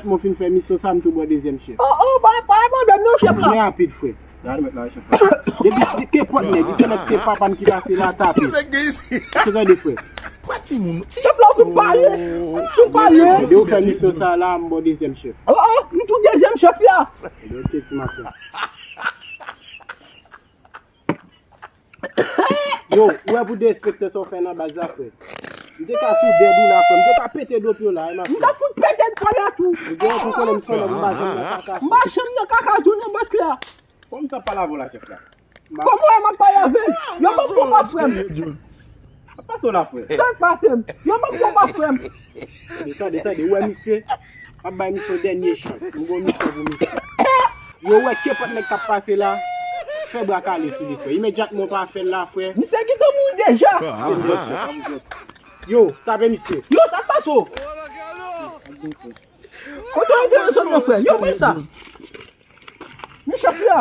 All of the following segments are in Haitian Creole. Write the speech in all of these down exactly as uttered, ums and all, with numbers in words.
Imedyatman w fin fè misyon sa, m tou ba w dezyèm chèf. Oh, oh, pa, pa, pa, non, chèf la. Men rapid, frè. Depi se te pòt nèg, li te nèg te papa m ki pase la tape. Se tande, frè. Chèf la, ou fin pale. Ou fin pale. Depi w fè misyon sa la, m ba w dezyèm chèf. Oh, oh, m tou dezyèm chèf la. Ebyen, ok, ti maten. Yo, ou wè pou derespekte sa w fè nan baz la, frè. M te ka sou dèd ou la, frè. M te ka pete do pye w la, e mache. M ta fout pete dwa la tou. Ou gen pou konnen m se yon nèg m pa janm nan kaka. M pa janm nan kaka tou non, bòs la. Kòman sa pale avè w la, chèf la? Kòman w wè m ap pale avè l? Yo ban m konpa frè m. Ap pase w la, frè. Sa k pase m? Yo ban m konpa frè m. Tande, tande, tande, ou wè misye? M ap bay misye yon dènye chans. M gen yon misyon pou misye. Yo wè kenpòt nèg k ap pase la, fè bra kale sou li, frè. Imedyatman w pa fè l la, frè. Misye gentan mouri deja. Yo, tape misye. Yo, sa k pase w? Kote w te nan zòn nan, frè? Yo, pran sa. Men chèf la.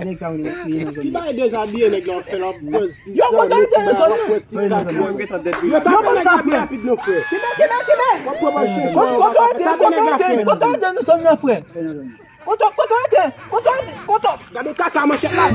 Ale ka w nan zòn nan. Ki bay dezabiye nèg la, w ap fè l ap pòz. Yo, kote w te nan zòn nan? Yo, tape nèg la pi rapid non, frè. Kimen, kimen, kimen. W ap pran bal chèch. Kote w te, kote w te, kote w te nan zòn nan, frè? Kote, kote w te, kote w te, kote w te. Gade kaka manchèt la.